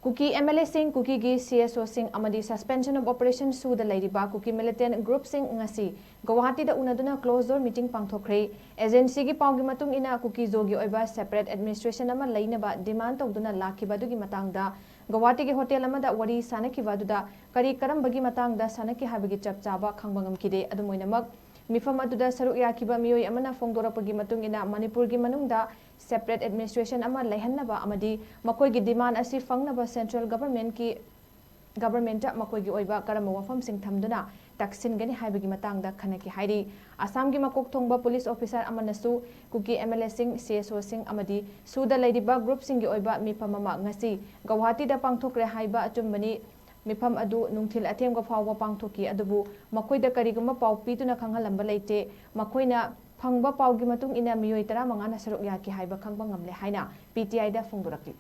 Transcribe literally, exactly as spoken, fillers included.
ꯀꯨꯀꯤ M L ꯑꯦꯁꯤꯡ, ꯀꯨꯀꯤꯒꯤ C S ꯑꯣꯁꯤꯡ ꯑꯃꯗꯤ Suspension of Operation ꯁꯨꯗ ꯂꯩꯔꯤꯕ ꯀꯨꯀꯤ militant groupꯁꯤꯡ ꯉꯁꯤ ꯒꯧꯍꯥꯇꯤꯗ ꯎꯅꯗꯨꯅ closed door meeting ꯄꯥꯡꯊꯣꯛꯈ꯭ꯔꯦ꯫ Agencyꯒꯤ ꯄꯥꯎꯒꯤ ꯃꯇꯨꯡ ꯏꯟꯅ, ꯀꯨꯀꯤ ꯖꯣꯒꯤ ꯑꯣꯏꯕ separate administration ꯑꯃ ꯂꯩꯅꯕ demand ꯇꯧꯗꯨꯅ ꯂꯥꯛꯈꯤꯕ ꯑꯗꯨꯒꯤ ꯃꯇꯥꯡꯗ ꯒꯧꯍꯥꯇꯤꯒꯤ ꯍꯣꯇꯦꯜ ꯑꯃꯗ ꯋꯥꯔꯤ ꯁꯥꯅꯈꯤꯕ ꯑꯗꯨꯗ ꯀꯔꯤ ꯀꯔꯝꯕꯒꯤ ꯃꯇꯥꯡꯗ ꯁꯥꯅꯈꯤ ꯍꯥꯏꯕꯒꯤ ꯆꯞ ꯆꯥꯕ ꯈꯪꯕ ꯉꯝꯈꯤꯗꯦ꯫ ꯑꯗꯨꯝ ꯑꯣꯏꯅꯃꯛ, ꯃꯤꯐꯝ ꯑꯗꯨꯗ ꯁꯔꯨꯛ ꯌꯥꯈꯤꯕ ꯃꯤꯑꯣꯏ ꯑꯃꯅ ꯐꯣꯡꯗꯣꯔꯛꯄꯒꯤ ꯃꯇꯨꯡ ꯏꯟꯅ, ꯃꯅꯤꯄꯨꯔꯒꯤ ꯃꯅꯨꯡꯗ separate administration ꯑꯃ ꯂꯩꯍꯟꯅꯕ ꯑꯃꯗꯤ ꯃꯈꯣꯏꯒꯤ demand ꯑꯁꯤ ꯐꯪꯅꯕ central governmentꯀꯤ, governmentꯇ ꯃꯈꯣꯏꯒꯤ ꯑꯣꯏꯕ ꯀꯔꯝꯕ ꯋꯥꯐꯝꯁꯤꯡ ꯊꯝꯗꯨꯅ ꯇꯛꯁꯤꯟꯒꯅꯤ ꯍꯥꯏꯕꯒꯤ ꯃꯇꯥꯡꯗ ꯈꯟꯅꯈꯤ ꯍꯥꯏꯔꯤ꯫ ꯑꯁꯥꯝꯒꯤ ꯃꯀꯣꯛ ꯊꯣꯡꯕ police officer ꯑꯃꯅꯁꯨ ꯀꯨꯀꯤ ꯑꯦꯝ ꯑꯦꯜ ꯑꯦꯁꯤꯡ, ꯁꯤ ꯑꯦꯁ ꯑꯣꯁꯤꯡ ꯑꯃꯗꯤ ꯁꯨꯗ ꯂꯩꯔꯤꯕ groupꯁꯤꯡꯒꯤ ꯑꯣꯏꯕ ꯃꯤꯐꯝ ꯑꯃ ꯉꯁꯤ ꯒꯧꯍꯥꯇꯤꯗ ꯄꯥꯡꯊꯣꯛꯈ꯭ꯔꯦ ꯍꯥꯏꯕ ꯑꯆꯨꯝꯕꯅꯤ꯫ ꯃꯤꯐꯝ ꯑꯗꯨ ꯅꯨꯡꯊꯤꯜ ꯑꯊꯦꯡꯕ ꯐꯥꯎꯕ ꯄꯥꯡꯊꯣꯛꯈꯤ, ꯑꯗꯨꯕꯨ ꯃꯈꯣꯏꯗ ꯀꯔꯤꯒꯨꯝꯕ ꯄꯥꯎ ꯄꯤꯗꯨꯅ ꯈꯪꯍꯜꯂꯝꯕ ꯂꯩꯇꯦ꯫ ꯃꯈꯣꯏꯅ ꯐꯪꯕ ꯄꯥꯎꯒꯤ ꯃꯇꯨꯡ ꯏꯟꯅ ꯃꯤꯑꯣꯏ ꯇꯔꯥꯃꯉꯥꯅ ꯁꯔꯨꯛ ꯌꯥꯈꯤ ꯍꯥꯏꯕ ꯈꯪꯕ ꯉꯝꯂꯦ ꯍꯥꯏꯅ ꯄꯤ ꯇꯤ ꯑꯥꯏꯗ ꯐꯣꯡꯗꯣꯔꯛꯂꯤ꯫